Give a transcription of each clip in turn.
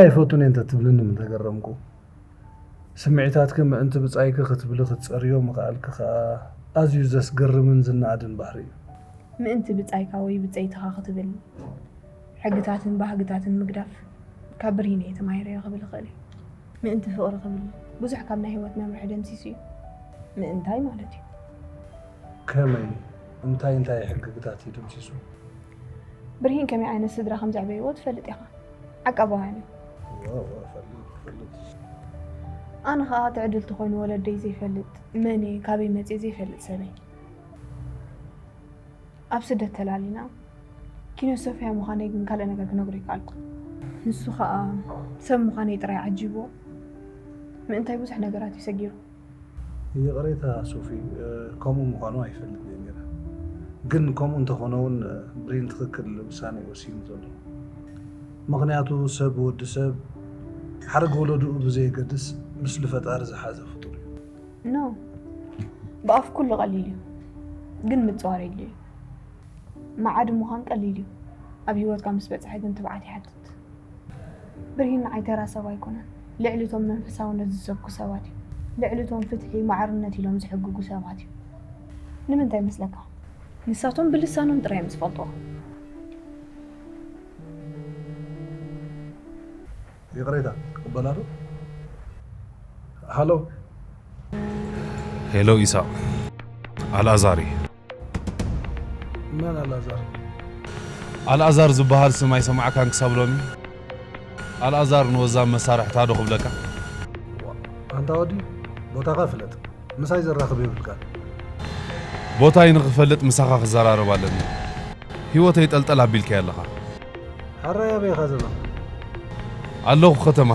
ኣይፈቱን እየ እንተትብልኒ ምተገረምኩ። ስምዒታትኪ ምእንቲ ብጻይኪ ክትብሊ ክትጸርዮ ምኽኣልኪ ከኣ ኣዝዩ ዘስገርምን ዝነኣድን ባህሪ እዩ። ምእንቲ ብጻይካ ወይ ብጸይትኻ ክትብል፣ ሕግታትን ባህግታትን ምግዳፍ ካብ ብርሂን እየ ተማሂረዮ ክብል እኽእል እየ። ምእንቲ ፍቕሪ ክብል ብዙሕ ካብ ናይ ህይወት መምርሒ ደምሲሱ እዩ። ምእንታይ ማለት እዩ። ከመይ? እንታይ እንታይ ሕግግታት እዩ ደምሲሱ? ብርሂን ከመይ ዓይነት ስድራ ከም ዘዕበይዎ ትፈልጥ ኢኻ። ዓቃባውያን እዮም። እወ፣ እወ፣ እፈልጥ፣ እፈልጥ። ኣነ ኸኣ ትዕድልቲ ኮይኑ ወለደይ ዘይፈልጥ፣ መን እየ፣ ካበይ መጽየ ዘይፈልጥ ሰበይ። ኣብ ስደት ተላሊና፣ ኪነ ሶፍያ ምዃነይ ግን ካልእ ነገር ክነግሮ ኣይከኣልኩን። ንሱ ኸኣ ሰብ ምዃነይ ጥራይ ዓጂብዎ፣ ምእንታይ ብዙሕ ነገራት እዩ ሰጊሩ። ይቕሬታ ሶፊ፣ እ፣ ከምኡ ምዃኑ ኣይፈልጥን እየ ነይረ። ግን ከምኡ እንተኾነ እውን፣ እ፣ ብሬን ትኽክል ውሳነ እዩ ወሲኑ ዘሎ። ምኽንያቱ ሰብ፣ ወዲ ሰብ ሓረግ ወለድኡ ብዘየገድስ ምስሊ ፈጣሪ ዝሓዘ ፍጡር እዩ። ኖ፣ ብኣፍ ኩሉ ቀሊል እዩ፣ ግን ምጽዋር የድልዮ እዩ። መዓዲ ምዃን ቀሊል እዩ፣ ኣብ ህይወትካ ምስ በጽሐ ግን ትብዓት ይሓትት። ብርሂን ንዓይ ተራ ሰብ ኣይኮነን። ልዕሊ እቶም መንፈሳውነት ዝሰብኩ ሰባት እዩ። ልዕሊ እቶም ፍትሒ፣ ማዕርነት ኢሎም ዝሕግጉ ሰባት እዩ። ንምንታይ ይመስለካ? ንሳቶም ብልሳኖም ጥራይ እዮም ዝፈልጥዎ። ይቕሬታ፣ ክቕበላ ዶ? ሃሎ። ሄሎ ኢሳቕ፣ ኣልኣዛር እየ። መን ኣልኣዛር? ኣልኣዛር ዝበሃል ስም ኣይሰማዕካን ክሳብ ሎሚ? ኣልኣዛር ንወዛም መሳርሕታ ዶ ክብለካ? ኣንታ ወዲ፣ ቦታኻ ፍለጥ። ምሳይ ዘራኽብ የብልካን። ቦታይ ንኽፈልጥ ምሳኻ ክዘራረብ ኣለኒ። ህይወተይ ጠልጠል ኣቢልካያ ኣለኻ። ሕራይ ኣበይ ኢኻ ዘለኻ? ኣለኹ ከተማ።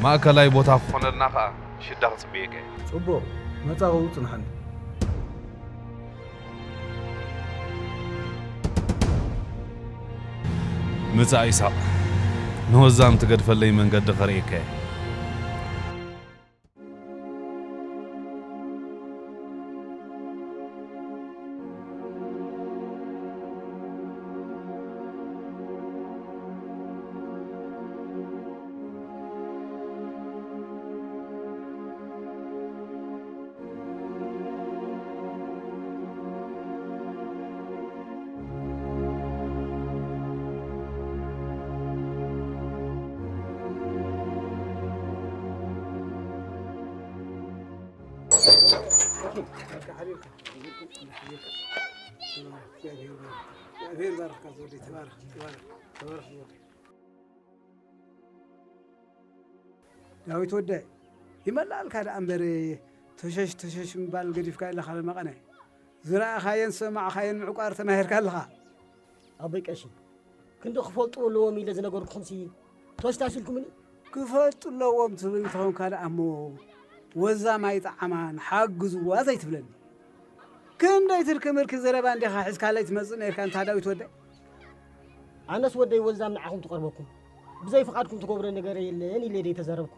ማእከላይ ቦታ ክኾነልና ኸኣ ሽዳ ክጽብየካ እየ። ጽቡቕ፣ መጻኻ ውጽእ ንሓኒ። ምጻእ ኢሳቕ፣ ንወዛም ትገድፈለይ መንገዲ ከርእየካ እየ። ዳዊት ወደይ፣ ይመላልካ ደኣ እምበር፣ ተሸሽ ተሸሽ ምባል ገዲፍካ ኣለኻ መቐነ። ዝረኣኻየን ዝሰማዕኻየን ምዕቋር ተማሂርካ ኣለኻ። ኣቦይ ቀሺ፣ ክንዲ ክፈልጡ ኣለዎም ኢለ ዝነገርኩኹምሲ ተወስታሲልኩምኒ? ክፈልጡ ኣለዎም ትብል እንተኾንካ ደኣ እሞ፣ ወዛም ኣይጠዓማን፣ ሓግዝዋ ዘይትብለኒ። ክንደይ ትርኪ ምርኪ ዘረባ እንዲኻ ሒዝካለይ ትመጽእ ነይርካ እንታ ዳዊት ወደይ? ኣነስ ወደይ ወዛም ንዓኹም ትቐርበኩም፣ ብዘይ ፍቓድኩም ትገብሮ ነገር የለን ኢለ ደይ ተዛረብኩ።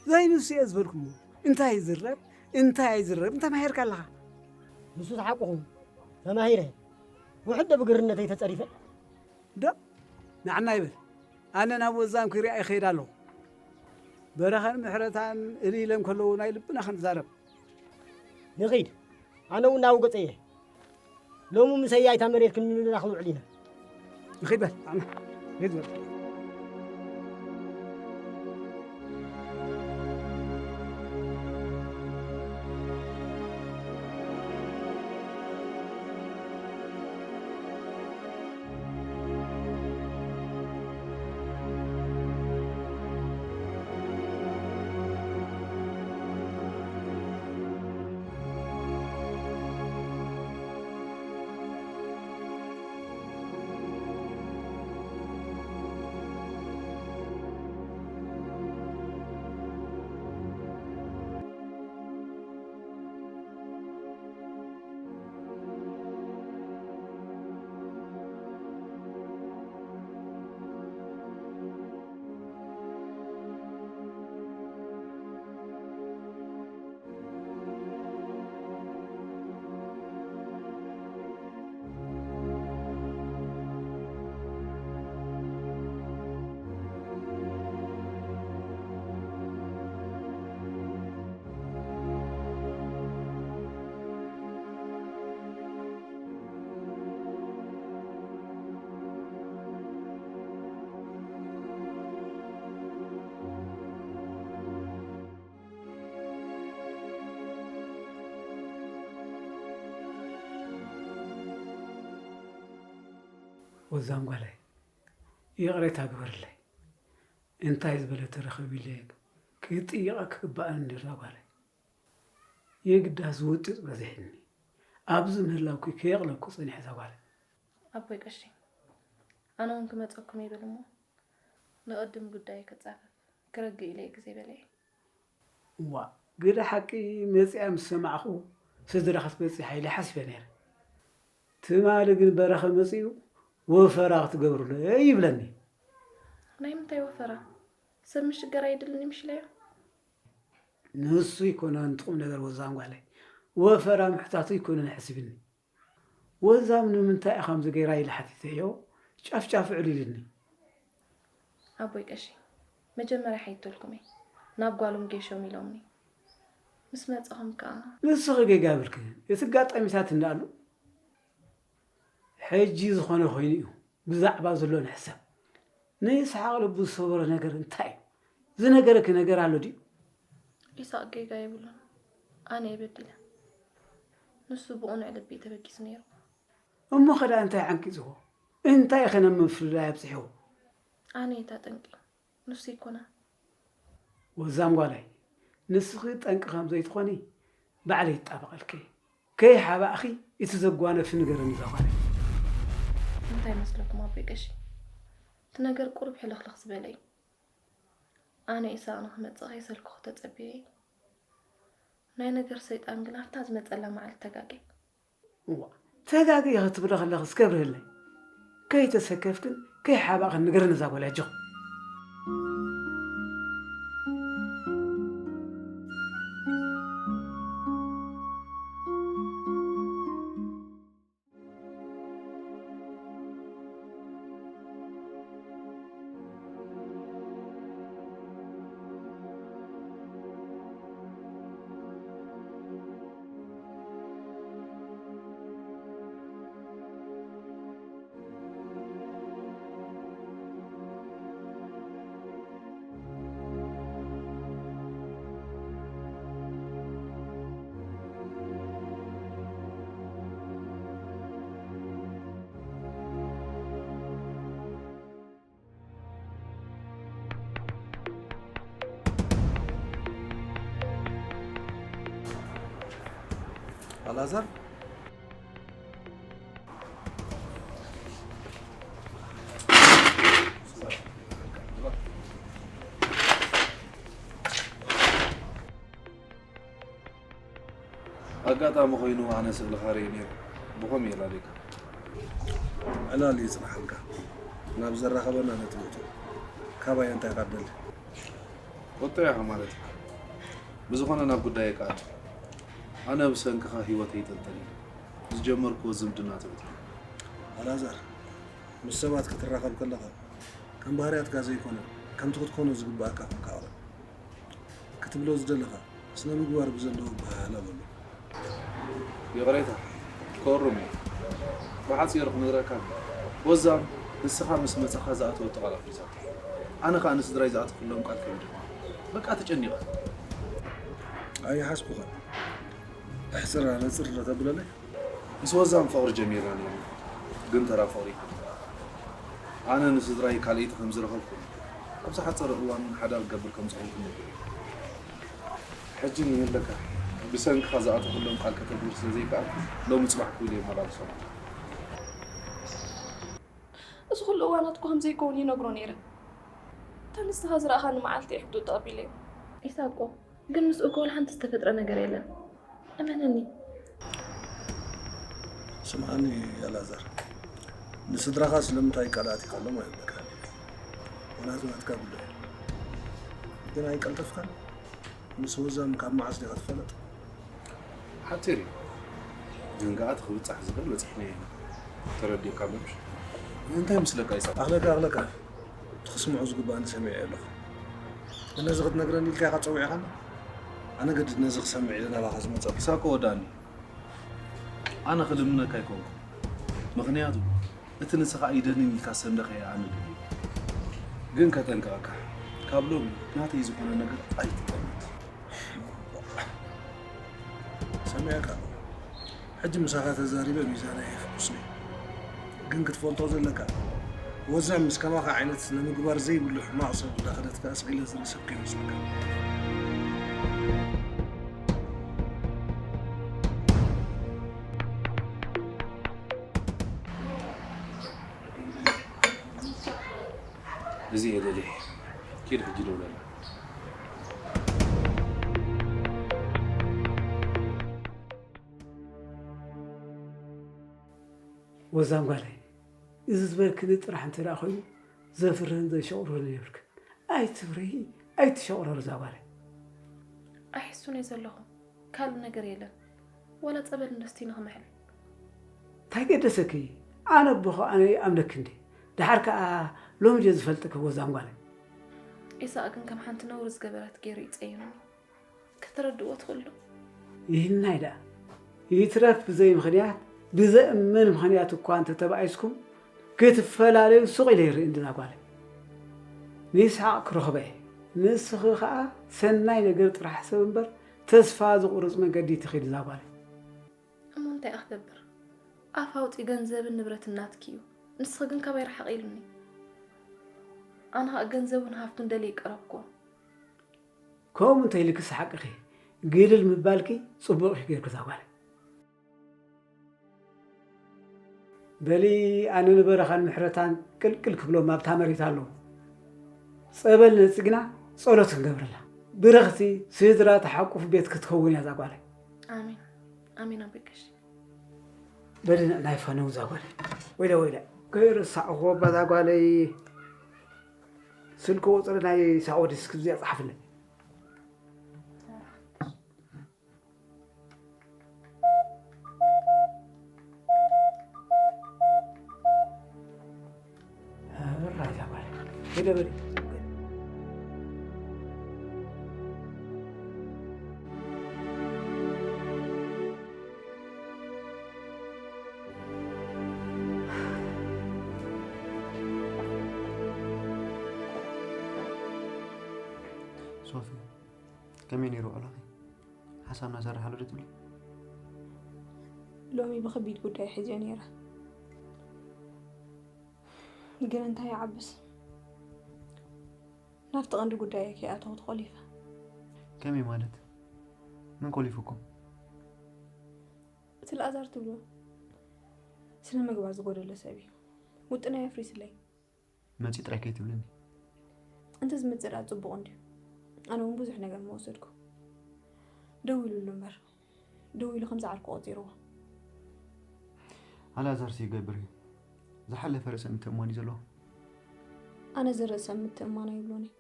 ዘይንሱ እየ ዝበልኩሞ። እንታይ ይዝረብ፣ እንታይ ኣይዝረብን ተማሂርካ ኣለኻ። ንሱ ዝሓቁኹም ተማሂረ፣ ውሕደ ብግርነተይ ተጸሪፈ። ዶ ንዓና ይበል፣ ኣነ ናብ ወዛም ክሪኣ ይኸይድ ኣለኹ። በረኸን ምሕረታን እልይ ኢሎም ከለዉ ናይ ልብና ክንዛረብ። ንኺድ፣ ኣነ እውን ናብኡ ገጸ እየ። ሎሚ ምሰያ እታ መሬት ክንምልላ ክንውዕል ኢና። ንኺድ በል፣ ኣነ ሂድ በል። ወዛም ጓለይ፣ ይቕሬታ ግበርለይ። እንታይ ዝበለ ተረኺቡ ኢለ ክጥይቐኪ ክግባእኒ ነይሩ እዛ ጓለይ። የግዳስ ዝውጥጥ በዚሕኒ። ኣብዚ ምህላውኪ ከየቕለኩ ጸኒሐ እዛ ጓለይ። ኣቦይ ቀሺ፣ ኣነ እውን ክመጸኩም ይብል እሞ ንቐድም ጉዳይ ክጻፈፍ ክረግእ ኢለ ግዜ በለ። እዋ፣ ግደ ሓቂ መጺኣ ምስ ሰማዕኹ ስድራ ክትበጽሕ ኢለ ሓሲበ ነይረ። ትማሊ ግን በረኸ መጺኡ ወፈራ ክትገብሩለይ ይብለኒ። ናይ ምንታይ ወፈራ? ሰብ ምሽጋር ኣይደልን ምሽለዮ? ንሱ ይኮነን ትቁም ነገር ወዛም ጓለይ። ወፈራ ምሕታቱ ይኮነን ሕሲብኒ። ወዛም ንምንታይ ኢኻ ከምዚ ገይራ ኢለ ሓቲተዮ። ጫፍጫፍ ዕሊልኒ። ኣቦይ ቀሺ፣ መጀመርያ ሓይተልኩም እየ። ናብ ጓሎም ጌሾም ኢሎምኒ። ምስ መጻኹም ከኣ ንስኺ ጌጋ የብልክን። እቲ ኣጋጣሚታት እንዳኣሉ ሕጂ ዝኾነ ኮይኑ እዩ። ብዛዕባ ዘሎ ንሕሰብ። ንይስሓቕ ልቡ ዝሰበሮ ነገር እንታይ እዩ? ዝነገረኪ ነገር ኣሎ ድዩ? ኢሳቕ ጌጋ የብሉን። ኣነ እየ በዲለ። ንሱ ብቕኑዕ ልቢ እዩ ተበጊሱ ነይሩ። እሞ ኸዳ እንታይ ዓንቂጽዎ? እንታይ ኸ ናብ ምፍልላይ ኣብጺሕዎ? ኣነ እየ እታ ጠንቂ። ንሱ ኣይኮነን። ወዛም ጓለይ፣ ንስኺ ጠንቂ ከም ዘይትኾኒ ባዕለይ ይጣበቐልኪ። ከይሓባእኺ እቲ ዘጓነፊ ንገረኒ እዛ ጓለይ። እንታይ መስለኩም ኣቦይ ቀሺ? እቲ ነገር ቁሩብ ሕልኽልኽ ዝበለ እዩ። ኣነ ኢሳቕ ንኽመጽእ ከይሰልኩ ተጸብየ እየ። ናይ ነገር ሰይጣን ግን ኣብታ ዝመጸላ መዓልቲ ተጋግየ። እዋ፣ ተጋግየ ክትብሊ ከለኺ እስከ ኣብርህለይ። ከይተሰከፍክን ከይሓባእኽን ንገረኒ እዛ ጓል ኣጆኺ። ኣልኣዛር? ኣጋጣሚ ኮይኑ ኣነ ስእልኻ ርእየ ነይረ። ብኸመይ እየ ላልየካ? ዕላል እየ ጽናሓልካ። ናብ ዘራኸበና ነጥቢ እቶ። ካባይ እንታይ ኢኻ ትደሊ? ቁጥዕ ኢኻ ማለት እዩ። ብዝኾነ ናብ ጉዳይ ክኣቱ። ኣነ ብሰንክኻ ህይወተይ ይጥልጠል እዩ። ዝጀመርክዎ ዝምድና ተበቲኑ። ኣልኣዛር፣ ምስ ሰባት ክትራኸብ ከለኻ ከም ባህርያትካ ዘይኮነ ከምቲ ክትኮኖ ዝግብኣካ ኮንካ ቅረብ። ክትብሎ ዝደለኻ ስነ ምግባር ብዘለዎ ኣበሃህላ በሎ። ይቕሬታ፣ ክወርም እዩ። ብሓጺሩ ክነግረካ፣ ወዛም ንስኻ ምስ መጻኻ ዝኣተወቶ ቃል ኣፍሪሳቶ። ኣነ ከኣ ንስድራይ ዝኣተኹሎም ቃል ከቢዱኒ። በቃ ተጨኒቐ። ኣይሓስኩኻን። ኣሕጽር ኣነጽር ዶ ተብለለይ? ምስ ወዛም ፍቕሪ ጀሚርና ነይርና፣ ግን ተራ ፍቕሪ ኣይኮነን። ኣነ ንስድራይ ካልኣይቲ ከም ዝረኸብኩን ኣብ ዝሓጸረ እዋን ሓዳር ክገብር ከም ዝኾንኩን ነጊሩ። ሕጂ እኒሀለካ፣ ብሰንክኻ ዝኣተኹሎም ቃል ከተግብር ስለ ዘይከኣልኩ፣ ሎሚ ጽባሕ ክብል እየ መላልሶም። እዚ ኩሉ እዋናት እኮ ከም ዘይከውን ይነግሮ ነይረ። እታ ንስኻ ዝረኣኻኒ መዓልቲ እየ ሕቶ ተቐቢለዮ። ኢሳቆ፣ ግን ምስኡ እኮ ወላ ሓንቲ ዝተፈጥረ ነገር የለን። እመነኒ። ስምዓኒ ኣልኣዛር፣ ንስድራኻ ስለምንታይ ቃል ኣቲኻሎም ኣይብለካን። ምኽንያቱ ናትካ ጉዳይ እዩ። ግን ኣይቀልጠፍካን። ምስ ወዛም ካብ መዓስ ዲኻ ትፋለጥ? ሓጺር እዩ። ግን ከኣ እቲ ክብጻሕ ዝኽእል በጺሕናዮ ኢና። ተረዲእካ ኣሎ ምሽ? እንታይ ምስለካ ኢሳቅ? ኣኽለካ፣ ኣኽለካ። እቲ ክስምዖ ዝግባእኒ ሰሚዐ ኣለኹ። ግን ነዚ ክትነግረኒ ኢልካ ኢኻ ጸዊዕኻኒ? ኣነ ገድድ ነዚ ክሰምዕ ኢለ ናባኻ ዝመጸኹ። ኢሳቆ ወዳኒ። ኣነ ክልምነካ ኣይኮንኩ። ምኽንያቱ እቲ ንስኻ ኣይደልን ኢልካ ሰንደኸያ ኣነ ደልየ። ግን ከጠንቅቐካ፣ ካብ ሎሚ ናተይ ዝኾነ ነገር ኣይትጠምት። ሰሚዐካ ኣለኹ። ሕጂ ምሳኻ ተዛሪበ ሚዛነይ ኣይሕጉስን እየ። ግን ክትፈልጦ ዘለካ፣ ወዛም ምስ ከማኻ ዓይነት ንምግባር ዘይብሉ ሕማቕ ሰብ እንዳኸደት ከኣ ስቕ ኢለ ዝርኢ ሰብ ከይመስለካ። እዚ እየ ደልየ። ኪድ ሕጂ ደውለላ። ወዛም ጓለይ፣ እዚ ዝበልክኒ ጥራሕ እንተ ደኣ ኮይኑ ዘፍርህን ዘሸቑርህን የብልክን። ኣይትፍርሂ፣ ኣይትሸቑረሪ እዛ ጓለይ። ኣይሕሱን እየ ዘለኹ። ካልእ ነገር የለን። ዋላ ጸበል እንደስቲ ንኽምሕል። እንታይ ገደሰኪ? ኣነ ኣቦኺ ኣነ ይኣምነኪ እንዴ? ደሓር ከኣ ሎሚ ድየ ዝፈልጥኪ ወዛም ጓለይ? ኢሳቕ ግን ከም ሓንቲ ነውሪ ዝገበረት ገይሩ እዩ ጸይኑኒ። ከተረድእዎ ትኽእሉ ዶ? ይህናይ ደኣ ይትረፍ ብዘይ ምኽንያት ብዘእምን ምኽንያት እኳ እንተተባኢስኩም ክትፈላለዩ ሱቕ ኢለ ይርኢ እንድዛ ጓለይ። ንይስሓቕ ክረኽቦ እየ። ንስኺ ኸኣ ሰናይ ነገር ጥራሕ ሰብ እምበር ተስፋ ዝቑርጽ መንገዲ ትኺድ እዛ ጓለይ። እሞ እንታይ እየ ክገብር? ኣፍ ኣውፂ ገንዘብን ንብረትን ናትኪ እዩ። ንስኺ ግን ካባይ ርሓቕ ኢሉኒ። ኣነ ኸኣ ገንዘቡን ሃፍቱን ደልየ ይቀረብክዎ። ከምኡ እንተ ኢልክስ ሓቅኺ ግልል ምባልኪ ጽቡቕ እዩ ገይርኪ እዛ ጓለይ። በሊ ኣነ ንበረኻን ምሕረታን ቅልቅል ክብሎም ኣብታ መሬት ኣለዉ። ጸበል ነጺግና ጸሎት ክንገብረላ። ብረኽቲ ስድራ ተሓቁፍ ቤት ክትከውን እያ እዛ ጓለይ። ኣሜን ኣሜን ኣቦይ ቀሺ። በሊ ንዕናይ ፋነው እዛ ጓለይ። ወይለ ወይለ ከይረሳዕኹ ኣባ እዛ ጓለይ ስልኪ ቁፅሪ ናይ ሳኦ ዲስክ እዚኣ ጸሓፍለይ። ሶፊ፣ ከመይ ነይሩ ውዕሎኺ? ሓሳብና ሰራሓሉ ዶ ትብሊ? ሎሚ ብኸቢድ ጉዳይ ሒዘዮ ነይረ፣ ግን እንታይ ይዓብስ ናብቲ ቀንዲ ጉዳይ ከይኣተኹ ተኾሊፈ። ከመይ ማለት? መን ኮሊፉኩም? እቲ ልኣዛር ትብሎ ስነ ምግባር ዝጎደሎ ሰብ እዩ። ውጥናይ ኣፍሪስለይ። መፂ ጥራይ ከይትብልኒ። እንተ ዝመፅእ ደኣ ፅቡቕ እንድዩ። ኣነ እውን ብዙሕ ነገር ምወሰድኩ። ደዊሉሉ እምበር ደዊሉ ከም ዝዓርኩ ቆፂርዎ። ኣልኣዛርሲ ይገብር እዩ። ዝሓለፈ ርእሰ ምትእምማን እዩ ዘለዎ። ኣነ እዚ ርእሰ ምትእምማን ኣይብሎን እየ።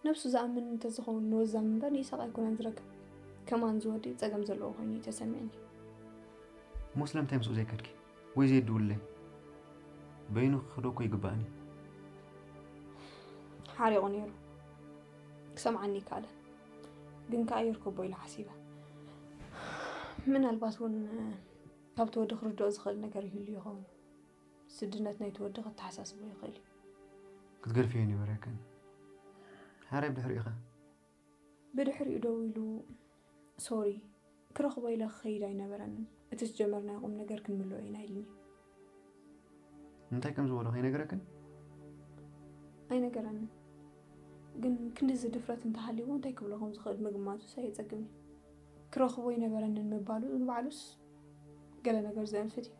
ነብሱ ዝኣምን እንተዝኸውን ንወዛም እምበር ንኢሳቕ ኣይኮነን ዝረክብ። ከማን ዝወዲ ጸገም ዘለዎ ኮይኑ እዩ ተሰሚዕኒ። እሞ ስለምንታይ ምስኡ ዘይከድኪ ወይ ዘየድውለይ? በይኑ ክኸዶ እኮ ይግባእኒ። ሓሪቑ ነይሩ ክሰምዓኒ ይከኣለን። ግን ከኣ የርከቦ ኢለ ሓሲበ። ምናልባት እውን ካብቲ ወዲ ክርድኦ ዝኽእል ነገር ይህሉ ይኸውን። ስድነት ናይቲ ወዲ ከተሓሳስቦ ይኽእል እዩ። ክትገድፍዮ ነይበረክን። ሓራይ ብድሕሪኡ ኢኻ። ብድሕሪኡ ደው ኢሉ ሶሪ ክረኽቦ ኢለ ክኸይድ ኣይነበረንን። እቲ ዝጀመርናዮ ቁም ነገር ክንምልኦ ኢና ኢልኒ። እንታይ ከም ዝበሎ ከይነገረክን? ኣይነገረንን። ግን ክንድዚ ድፍረት እንተሃልይዎ እንታይ ክብሎ ከም ዝኽእል ምግማቱስ ኣየጸግምን እዩ። ክረኽቦ ኣይነበረንን ምባሉ ንባዕሉስ ገለ ነገር ዘንፍት እዩ።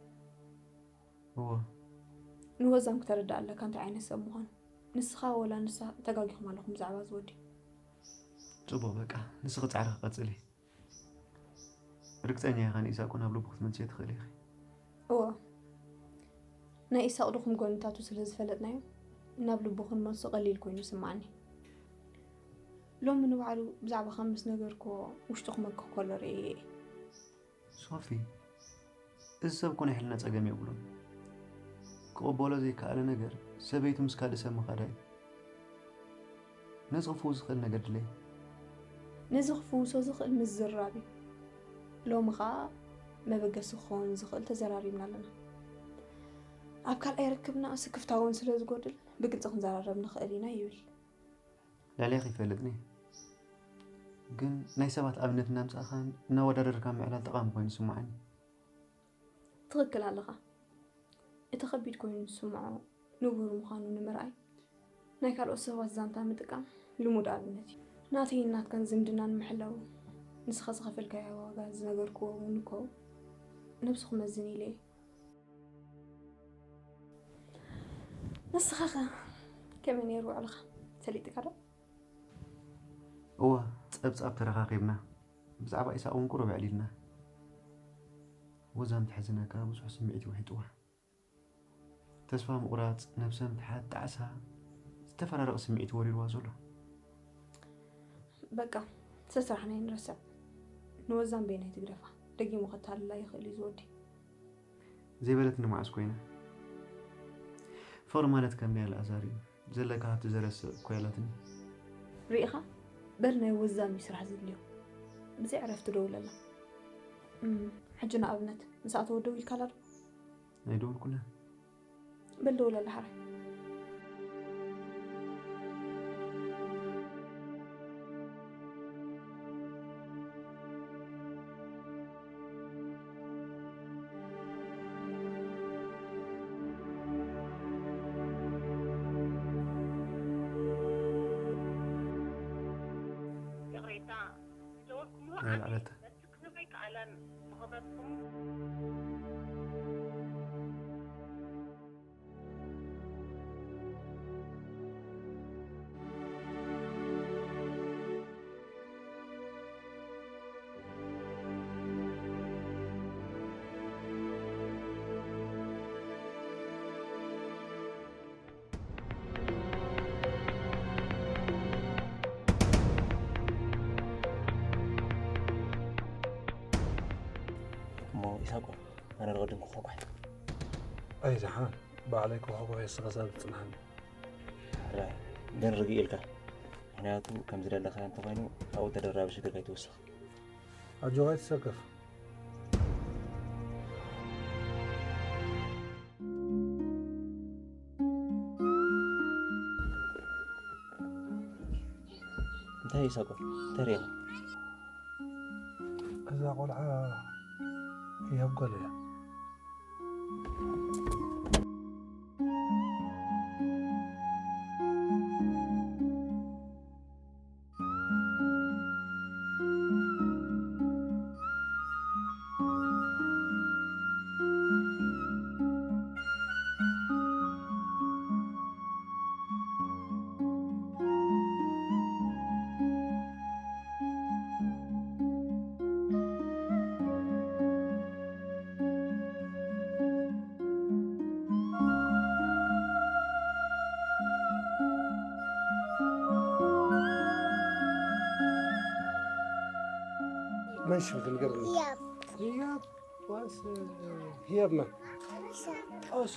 እወ። ንወዛም ክተረድእ ኣለካ እንታይ ዓይነት ሰብ ምዃኑ። ንስኻ ወላ ንሳ ተጋጊኹም ኣለኹም ብዛዕባ እዚ ወዲ። ጽቡቕ በቃ ንስኺ ጻዕርኺ ቀጽሊ። ርግጸኛ ኢኻ ንኢሳቆ ናብ ልቡ ክትመልስዮ ትኽእሊ ኢኺ። እወ ናይ ኢሳቕ ድኹም ጎንታቱ ስለ ዝፈለጥናዮ ናብ ልቡ ክንመልሶ ቀሊል ኮይኑ ይስምዓኒ። ሎሚ ንባዕሉ ብዛዕባኻ ምስ ነገርክዎ ውሽጡ ክመክኽ ከሎ ርእየዮ እየ። ሶፊ፣ እዚ ሰብ እኮ ናይ ሕልና ጸገም የብሉን። ክቕበሎ ዘይከኣለ ነገር ሰበይቱ ምስ ካልእ ሰብ ምኻዳ እዩ። ነዚ ክፍውስ ዝኽእል ነገር ድለይ። ነዚ ክፍውሶ ዝኽእል ምዝርራብ እዩ። ሎሚ ኸኣ መበገሲ ክኸውን ዝኽእል ተዘራሪብና ኣለና። ኣብ ካልኣይ ርክብና ስክፍታ እውን ስለ ዝጎድል ብግልጺ ክንዘራረብ ንኽእል ኢና ይብል። ላዕሌኺ ይፈልጥኒ፣ ግን ናይ ሰባት ኣብነት እናምጻእኻን እናወዳደርካን ምዕላል ጠቓሚ ኮይኑ ይስምዓኒ። ትኽክል ኣለኻ። እቲ ከቢድ ኮይኑ ዝስምዖ ንቡር ምዃኑ ንምርኣይ ናይ ካልኦት ሰባት ዛንታ ምጥቃም ልሙድ ኣብነት እዩ። ናተይን ናትካን ዝምድና ንምሕላው ንስኻ ዝኸፈልካዮ ዋጋ ዝነገርክዎ እውን እኮ ነብሱ ክመዝን ኢለ እየ። ንስኻኸ ከመይ ነይሩ ውዕልኻ? ሰሊጥካ ዶ? እወ፣ ጸብጻብ ተረኻኺብና። ብዛዕባ ኢሳቕ እውን ቁሩብ ኣዕሊልና። ወዛም ተሕዝነካ ብዙሕ ስምዒት ውሒጥዋ። ተስፋ ምቑራጽ፣ ነብሰ ምትሓት፣ ጣዕሳ፣ ዝተፈራረቐ ስምዒት ወሪርዋ ዘሎ። በቃ፣ ሰስራሕና ይንረስዕ። ንወዛም በይናይ ትግደፋ። ደጊሙ ከተታልላ ይኽእል እዩ ዝወዲ። ዘይበለትኒ መዓስ ኮይና? ፍቕሪ ማለት ከም ናይ ኣልኣዛር እዩ። ዘለካ ሃብቲ ዘረስዕ እኮ ያላትኒ። ርኢኻ? በል ናይ ወዛም እዩ ስራሕ ዘድልዮ። ብዘይ ዕረፍቲ ደውለላ። እም፣ ሕጂ ንኣብነት ምስኣ ተወደው ኢልካላ ዶ? ኣይደወልኩላን። በል ደውለላ ሓራይ። ይቕሬታ ዝደወልኩምሉ ኣልዓለታ። ዓመት ክትነግሮ ኣይከኣላን። ብኸበርኩም እሞ ኢሳቆ ኣነ ንቐድም ክኾኳሕ ኣይዝሓል ባዕለይ ክኾኮ የስኻ ሰብ ጽንሓኒ ሕራይ ግን ርግእ ኢልካ ምክንያቱ ከም ዝደለኻ እንተኾይኑ ኣብኡ ተደራቢ ሽግር ከይትወስኽ ኣጆኻ ኣይትሰከፍ እንታይ ኢሳቆ እንታይ ርኢኻ እዛ ቆልዓ ህያብ ጓል እያ መን ሽምክ ንገርኒ ህያብ ህያብ ዋስ ህያብ መን ሸብ ኦስ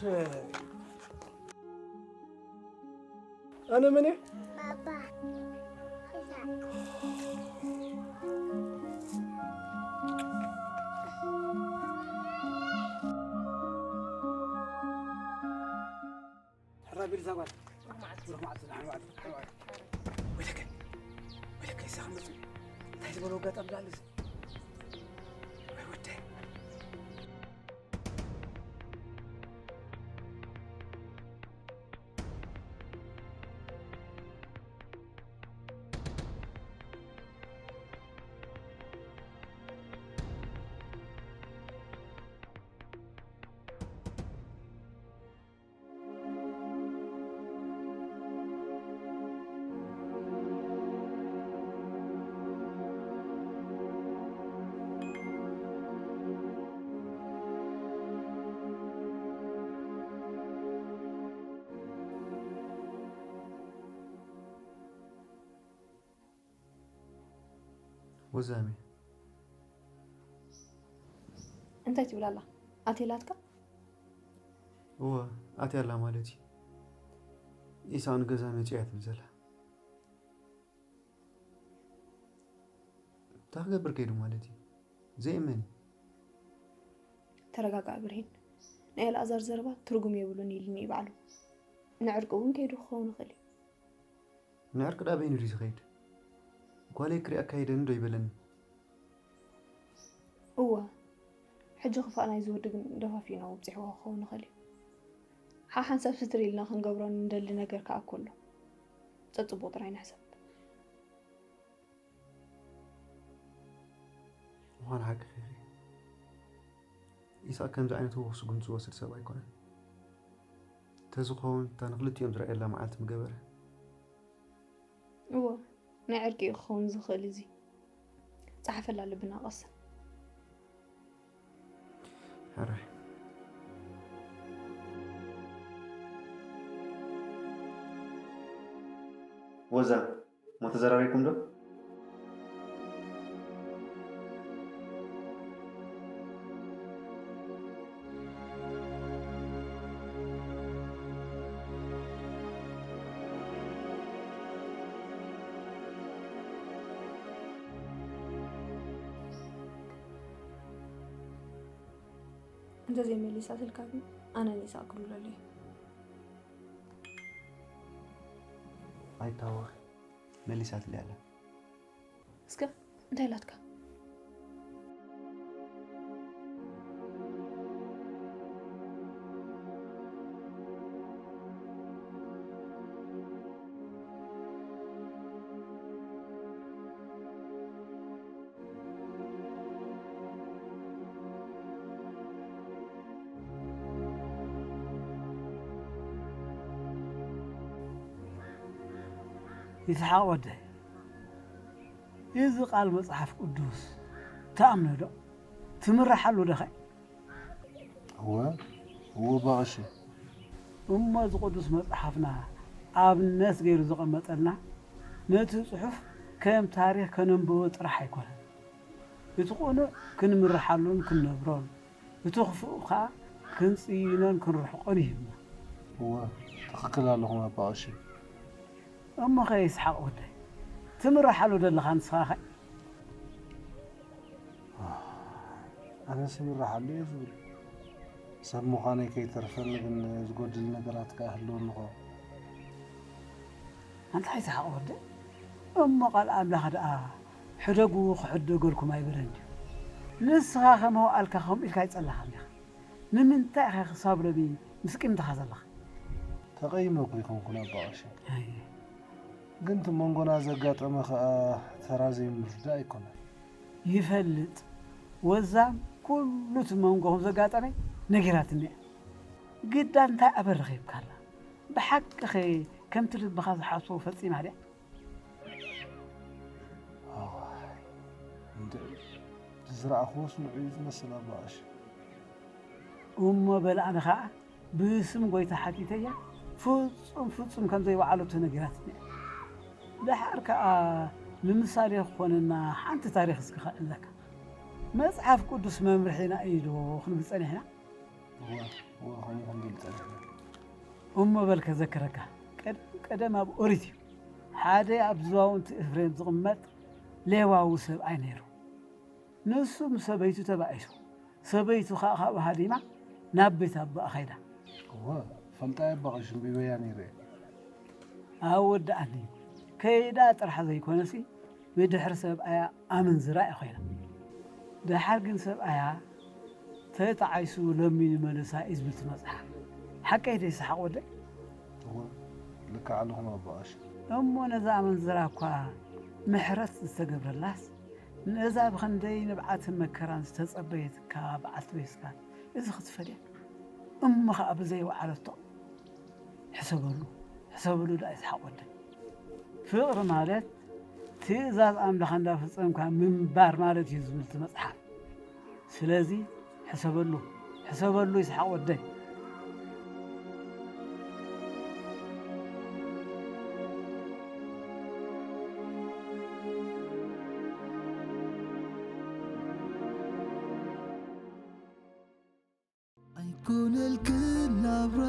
ኣነ መን እየ ባባ እዛ ሕራይ ቢል እዛ ጓል ብሩኽ መዓልቲ ዝሓን መዓልቲ ሓን መዓልቲ ወይለከ ወይለከ ይሳኽ መፅኡ እንታይ ዝበሎ ኣጋጣሚ ዳኣለ እዚ ወይ ወደ ወዛሚ እንታይ ትብል ኣላ? ኣቴላትካ? እወ ኣትያ ኣላ ማለት እዩ። ኢሳቕ ንገዛ መፂኡ እያ ትብል ዘላ። እንታይ ክገብር ከይዱ ማለት እዩ? ዘይእመን እዩ። ተረጋጋእ ብርሂን። ናይ ኣልኣዛር ዘረባ ትርጉም የብሉን ኢሉኒ እዩ ባዕሉ። ንዕርቂ እውን ከይዱ ክኸውን ይኽእል እዩ። ንዕርቂ ዳበይኑ ድዩ ዝኸይድ? ጓለይ ክሪኣ ኣካይደኒ ዶ ይበለኒ? እወ፣ ሕጂ ክፋእ ናይዚ ወዲ ግን ደፋፊኡ ናብኡ ኣብፂሕዎ ክኸውን ይኽእል እዩ። ሓሓንሳብ ስትር ኢልና ክንገብሮ እንደሊ ነገር ከኣ እኮ ኣሎ። ጸጽቦ ጥራይ ንሕሰብ። ምዃን ሓቂ ኺኺ። ኢሳቅ ከምዚ ዓይነት ህውኽ ስጉምቲ ዝወስድ ሰብ ኣይኮነን። ተዝኸውን እታ ንኽልቲኦም ዝረኣየላ መዓልቲ ምገበረ። እወ፣ ናይ ዕርቂ እዩ ክኸውን ዝኽእል እዚ። ጸሓፈላ ልብና ቀስን። ሕራይ። ወዛ፣ እሞ ተዘራሪብኩም ዶ? እንተዘይመሊሳትልካ ግን ኣነ ንኢሳቅ ክድውለሉ እየ። ኣይታወኺ፣ መሊሳትለይ ኣላ። እስከ እንታይ ኢላትካ? ይስሓቕ ወደይ፣ እዚ ቃል መጽሓፍ ቅዱስ ትኣምኖ ዶ? ትምርሓሉ ዶ ኸ? እወ፣ እወ ኣባ ቀሺ። እሞ እዚ ቅዱስ መጽሓፍና ኣብነት ገይሩ ዘቐመጠልና ነቲ ጽሑፍ ከም ታሪኽ ከነንብቦ ጥራሕ ኣይኮነን። እቲ ቅኑዕ ክንምርሓሉን ክንነብሮን፣ እቲ ክፉእ ኸኣ ክንጽይኖን ክንርሕቆን ይህብና። እወ፣ ትኽክል ኣለኹም ኣባ ቀሺ። እሞኸ ይስሓቕ ወደይ፣ ትምርሓሉ ደለኻ ንስኻ ኸ? ኣነስ ይምርሓሉ እየ ዝብል። ሰብ ምዃነይ ከይተርፈኒ ግን ዝጎድል ነገራት ከኣ ህልወኒ ኸ? ኣንታ ይስሓቕ ወደይ፣ እሞ ቃል ኣምላኽ ደኣ ሕደጉ ክሕደገልኩም ኣይበለን ድዩ? ንስኻ ከመውኣልካ ከምኡ ኢልካ ኣይጸላኻን ዲኻ? ንምንታይ ኢኻ ክሳብ ሎሚ ምስ ቂምታኻ ዘለኻ? ተቐይመ እኮ ኣይኮንኩን ኣባ ቀሺ። ኣይ፣ ግን እቲ መንጎና ዘጋጠመ ኸኣ ተራ ዘይምርዳእ ኣይኮነን። ይፈልጥ። ወዛም ኩሉ እቲ መንጎኹም ዘጋጠመ ነጊራትኒ እያ። ግዳ እንታይ ኣበ ረኺብካላ? ብሓቅኸ ከምቲ ልብኻ ዝሓስቦ ፈጺማ ድያ? ኣዋይ፣ እንድዒ ዝረኣኽዎስ ንዑ እዩ ዝመስል ኣባ ቀሺ። እሞ በል ኣነ ኸኣ ብስም ጎይታ ሓቲተያ፣ ፍጹም ፍጹም ከም ዘይወዓለቶ ነጊራትኒ እያ። ደሓር ከኣ ንምሳሌ ክኾነና ሓንቲ ታሪኽ እስኪ ከዕልለካ። መጽሓፍ ቅዱስ መምርሒና እዩ ዶ ክንብል ጸኒሕና? እወ፣ እወ፣ ከምኡ ክንብል ጸኒሕና። እሞ በል ከዘክረካ፣ ቀደም ቀደም ኣብ ኦሪት እዩ፣ ሓደ ኣብ ዙባውንቲ ኤፍሬም ዝቕመጥ ሌዋዊ ሰብኣይ ነይሩ። ንሱ ምስ ሰበይቱ ተባኢሱ፣ ሰበይቱ ኸኣ ካብኡ ሃዲማ ናብ ቤት ኣቦኣ ኸይዳ። እወ፣ ፈልጣ እየ ኣባ ቀሺ፣ ኣንቢበያ ነይረ እየ። ኣወዳኣኒ፣ ከይዳ ጥራሕ ዘይኮነሲ ብድሕሪ ሰብኣያ ኣመንዝራ እያ ኮይና። ደሓር ግን ሰብኣያ ተጣዒሱ ለሚኑ መለሳ እዩ ዝብል እቲ መጽሓፍ። ሓቀይ ዶ ይስሓቕ ወደይ? እወ፣ ልክዕ ኣለኹም ኣባ ቀሺ። እሞ ነዛ ኣመንዝራ እኳ ምሕረት ዝተገብረላስ፣ ነዛ ብኽንደይ ንብዓትን መከራን ዝተጸበየትካ በዓልቲ ቤትካ እዚ ክትፈድያ? እሞ ኸኣ ብዘይወዓለቶ? ሕሰበሉ፣ ሕሰበሉ ደኣ ይስሓቕ ወደይ። ፍቕሪ ማለት ትእዛዝ ኣምላኽ እንዳፈጸምካ ምንባር ማለት እዩ ዝብል እቲ መጽሓፍ። ስለዚ ሕሰበሉ፣ ሕሰበሉ ይስሓቕ ወደይ። ኣይኮነልክን ናብራ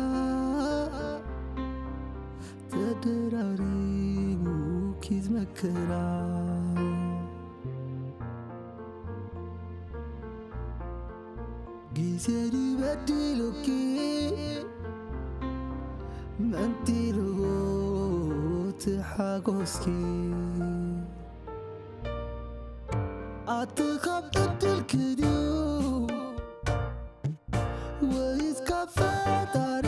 ተደራሪቡ ኪዝ መከራ ግዜ ድበዲሉኪ መንጢልዎ ትሓጎስኪ ኣቲ ካብ ዕድልኪ ድዩ ወይስ ካብ ፈጣሪ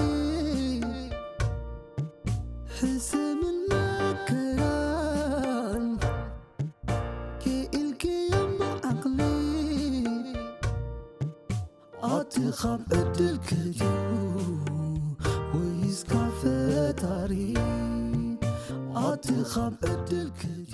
ካብ ዕድል ክድዩ ወይስ ካብ ፈጣሪ? ኣቲ ካብ ዕድል ክድዩ